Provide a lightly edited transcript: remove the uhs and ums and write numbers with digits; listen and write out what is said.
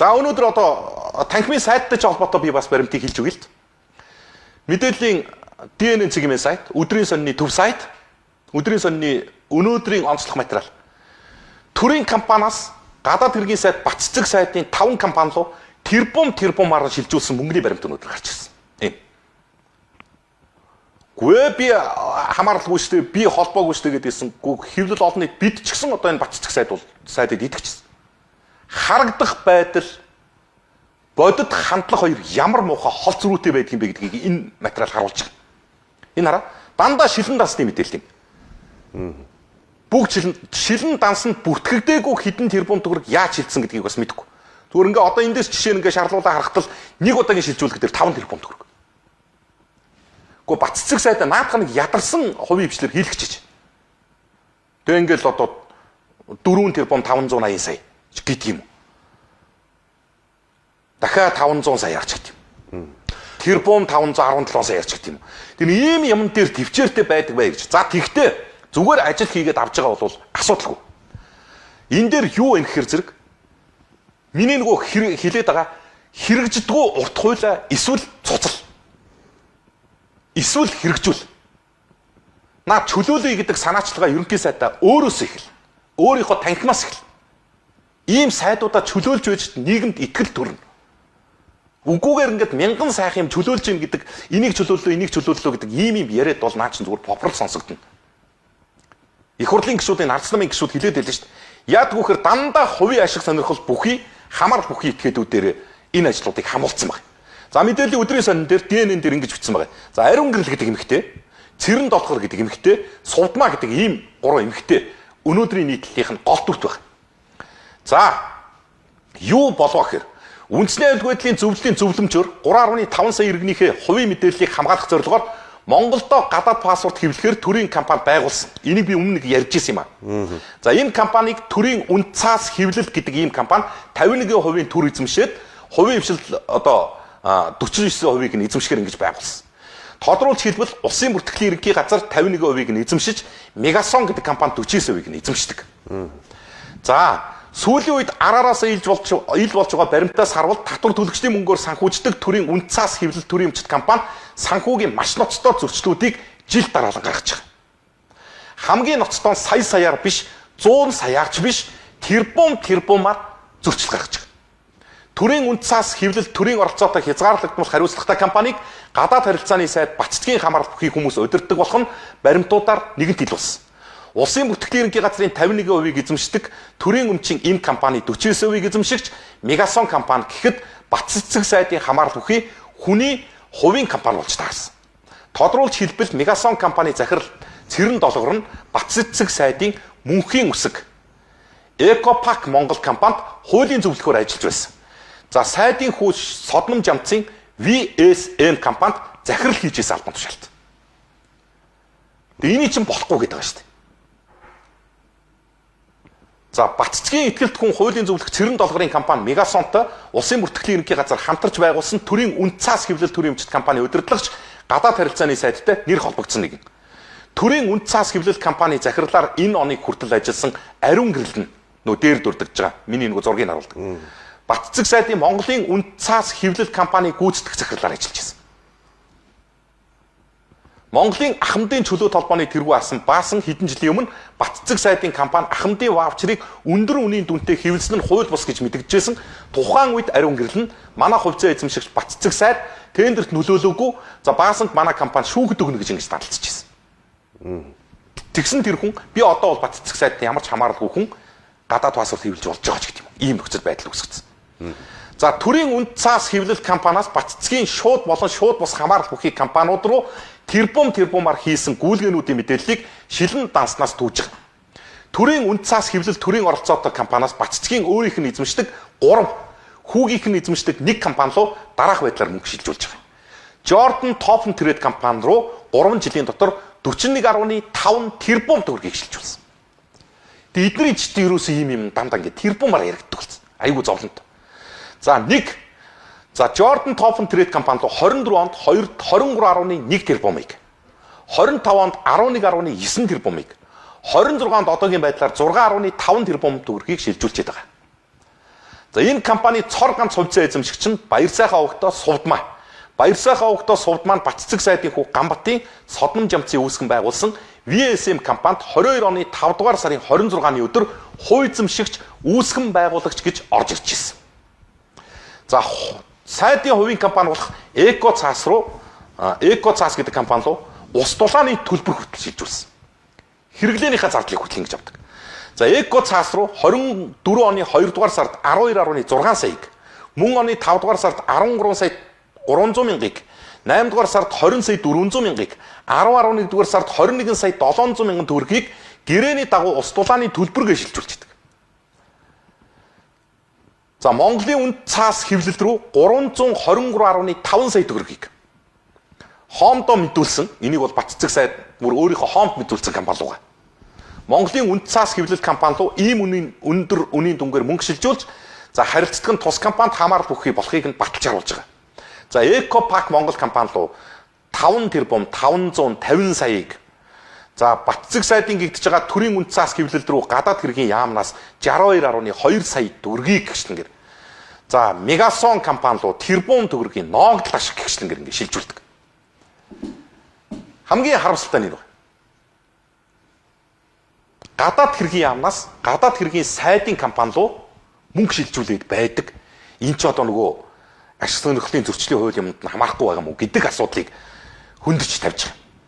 За, өнөөдөр одоо танхимын сайттай ч холбоотой би бас баримтыг хэлж өгье л. Мэдээллийн DNN цэгийн сайт, өдрийн сонины төв сайт, өдрийн сонины өнөөдрийн онцлог материал. Төрийн компаниас гадаад хэргийн сайд Батцэцэг сайдын 5 компани руу тэрбум тэрбумаар шилжүүлсэн мөнгөний баримт өнөөдөр гарч ирсэн. Тийм. Гүй би хамааралгүй шүү дээ, би холбоогүй шүү дээ гэдээсэн. Гүү хэвлэл олон нийт бид ч гэсэн одоо энэ Батцэцэг сайд бол сайдыг итгэжсэн. Харагдах байдал, бодит хандлага хоёр ямар муухай хол зөрүүтэй байдаг юм бэ гэдгийг энэ материал харуулж байгаа. Энэ хараа, дандаа шилэн дансны мэдээлэл юм. Бүгд шилэн дансанд бүртгэгдээгүй хэдэн тэрбум төгрөг яаж шилжсэн гэдгийг бас мэдэхгүй. Зүгээр ингээ одоо эндээс жишээ ингээ шаарлуулаа харахад л нэг удаагийн шилжүүлэх дээр 5 тэрбум төгрөг. Гэхдээ Батцэцэг сайдаа наадах нэг ядарсан хувийн хвшлээр хийлгэж. Тэгээ ингээл одоо 4 тэрбум 580 сая гэдэг юм. Дахиад 500 сая ярьж гэдэг юм. Тэрбум 517 сая ярьж гэдэг юм. Тэр ийм юм дээр төвчээртэй байдаг бай гэж. За, тэгтээ зүгээр ажил хийгээд авч байгаа бол асуудалгүй. Энэ дээр юу вэ гэхэр зэрэг миний нөгөө хилээд байгаа хэрэгждэггүй урт хуулаа эсвэл цуцал. Эсвэл хэрэгжүүл. Наа чөлөөлөе гэдэг санаачлагаа ерөнхий сайдаа өөрөөсөө эхэл. Өөрийнхөө танхимаас эхэл. Ийм сайдуудаа чөлөөлж байж нийгэмд итгэл төрнө. Үгүйгээр ингээд мянган сайхан юм чөлөөлж ийн гэдэг, энийг чөлөөллөө, энийг чөлөөллөө гэдэг ийм юм яриад бол наа чин зүгээр попрол сонсогдоно. Их хурлын гишүүдийн ард намын гишүүд хэлээд байлаа шүү дээ. Яадгүй хэр дандаа хувийн ашиг сонирхол бүхий, хамаарал бүхий этгээдүүдээр энэ ажлуудыг хамуулсан байна. За, мэдээллийн өдрийн сонин дээр DNN дээр ингэж бичсэн байгаа. За, Ариун гэрэл гэдэг эмэгтэй, Цэрэн долхор гэдэг эмэгтэй, Сувдмаа гэдэг ийм гурван эмэгтэй өнөөдрийн нийтлэлийнх нь гол дүрт байна. За, юу болов гэхээр үндэсний аюулгүй байдлын зөвлөлийн зөвлөмжөөр 3.5 сая иргэнийхээ хувийн мэдээллийг хамгаалах зорилгоор Монголдо гадаад паспорт хэвлэхээр төрийн компани байгуулсан. Энийг би өмнө нэг ярьж ирсэн юм аа. За, энэ компанийг төрийн үнд цаас хэвлэл гэдэг ийм компани 51% төр эзэмшээд, хувийн хвшил одоо 49%-ийг нь эзэмшихээр ингэж байгуулсан. Тодруулж хэлбэл, улсын бүртгэлийн ерөнхий газар 51%-ийг нь эзэмшиж, Мегасон гэдэг компани 49%-ийг нь эзэмшдэг. За, сүүлийн үед араараас ил болж байгаа баримтаас харвал татвар төлөгчдийн мөнгөөр санхүүждэг төрийн үнд цаас хэвлэл төрийн өмчт компани санхүүгийн маш ноцтой зөрчлүүдийг жил дараалан гаргаж байгаа. Хамгийн ноцтой нь сая саяар биш, 100 саяарч биш, тэрбум тэрбумаар зөрчил гаргаж байгаа. Төрийн үнд цаас хэвлэл төрийн оролцоотой хязгаарлагдмал хариуцлагатай компанийг гадаад харилцааны сайд Батцгийн хамаарал бүхий хүмүүс удирддаг болох нь баримтуудаар нэгэнт ил болсон. Улсын бүртгэлийн ерөнхий газрын 51%-ийг эзэмшдэг төрийн өмчийн энэ компани 49%-ийг эзэмшигч Мегасон компани гэхэд Батцэцэг сайдын хамаарал бүхий хүний хувийн компани болж таарсан. Тодруулж хэлбэл, Мегасон компани захирал Цэрэн долгор нь Батцэцэг сайдын мөнхийн үсэг Экопак Монгол компанид хуулийн зөвлөхөөр ажиллаж байсан. За, сайдын хүү Содном Жамцын VSM компанид захирал хийж байсан албан тушаалт. Тэгээ энийг чинь болохгүй гэдэг байгаа шүү дээ. За, Батцгийн ихтгэлт хүн хуулийн зөвлөх Цэрэн долгорын компани Мегасонтой улсын бүртгэлийн ерөнхий газар хамтарч байгуулсан төрийн үнд цаас хэвлэл төрийн өмчт компани удирдлагч гадаад харилцааны сайдтай нэр холбогдсон нэгэн. Төрийн үнд цаас хэвлэл компани захирлаар энэ оныг хүртэл ажилласан Ариун гэрэл нь нөө дээр дурдж байгаа. Миний нөгөө зургийг харуулдаг. Батцэг сайдын Монголын үнд цаас хэвлэл компани гүйцэтгэх захирлаар ажиллаж байсан. Монголын Ахмадын чөлөө толбооны тэргүү асан баасан хэдэн жилийн өмнө Батцэг сайдын компани Ахмадын ваучрыг өндөр үнийн дүнтэй хэвлэсэн нь хууль бус гэж мэдгэжсэн. Тухайн үед Ариун гэрэл нь манай хувьцаа эзэмшигч Батцэг сайд тендерт нөлөөлөөгүй. За, баасанд манай компани шүүхэд өгнө гэж ингэж даналцж байсан. Тэгсэн тэр хүн би одоо бол Батцэг сайдтай ямар ч хамааралгүй хүн гадаад паспорт хэвлэж болж байгаа ч гэдэг юм. Ийм нөхцөл байдал үүсгэсэн. За, төрийн үнд цаас хэвлэл компаниас Батцгийн шууд болон шууд бус хамаарал бүхий компаниуд руу тэрбум тэрбумаар хийсэн гүйлгээнүүдийн мэдээллийг шилэн данснаас түүж байгаа. Төрийн үнд цаас хэвлэл төрийн оролцоотой компаниас Батцгийн өөрийнх нь эзэмшдэг 3, хүүгийнх нь эзэмшдэг 1 компани руу дараах байдлаар мөнгө шилжүүлж байгаа. Jordan Top Trade компани руу 3 жилийн дотор 41.5 тэрбум төгрөгийг шилжүүлсэн. Тэгээ эдний чид ерөөсөө ийм юм дандаа ингээд тэрбумаар яригддаг болсон. Айгуу зовлонтой. За, нэг. За, Jordan Top Trade компани руу 24 онд 23.1 тэрбумыг, 25 онд 11.9 тэрбумыг, 26 онд одоогийн байдлаар 6.5 тэрбум төгрөгийг шилжүүлчихэд байгаа. За, энэ компани цор ганц хувьцаа эзэмшигч нь Баярсайхан овогтой Сувдмаа. Баярсайхан овогтой Сувд маань Батцэг сайдын хүү Ганбатын Содном жамцын үүсгэн байгуулсан VSM компанид 22 оны 5 дугаар сарын 26-ны өдөр хувь эзэмшигч, үүсгэн байгуулагч гэж орж ирж ирсэн. За, сайдын хувийн компани болох Эко цаас руу, Эко цаас гэдэг компани руу ус дулааны төлбөр хүртэл шилжүүлсэн. Хэрэглээнийхээ зардлыг хүртэл ингэж авдаг. За, Эко цаас руу 24 оны 2 дугаар сард 12.6 саяыг, мөн оны 5 дугаар сард 13 сая 300 мянгаыг, 8 дугаар сард 20 сая 400 мянгаыг, 10.1 дугаар сард 21 сая 700 мянган төгрөгийг гэрээний дагуу ус дулааны төлбөргөө шилжүүлчихдэг. За, Монголын үнд цаас хэвлэл рүү 323.5 сая төгрөгийг хоомдоо мэдүүлсэн. Энийг бол Батцэг сайд бүр өөрийнхөө хоомд мэдүүлсэн компани руугаа. Монголын үнд цаас хэвлэл компани руу ийм үнийн өндөр үнийн дүнгээр мөнгө шилжүүлж, за, харилцдаг нь тус компанид хамаарал бүхий болохыг нь баталж харуулж байгаа. За, Эко Пак Монгол компани руу 5 тэрбум 550 саяыг, за, Батцэг сайдын гэгдэж байгаа төрийн үнд цаас хэвлэл рүү гадаад хэргийн яамнаас 62.2 сая төгрөгийг гэгчлэнгээр, за, Мегасон компани руу тэрбум төгрөгийн ноогдол ашиг гэгчлэнгээр ингэ шилжүүлдэг. Хамгийн харамсалтай нь энэ байна. Гадаад хэргийн яамнаас гадаад хэргийн сайдын компани руу мөнгө шилжүүлээд байдаг. Энэ ч одоо нөгөө ашиг сонирхлын зөрчлийн хууль юмд нь хамаарахгүй байгаа мó гэдэг асуудлыг хөндөж тавьж байгаа.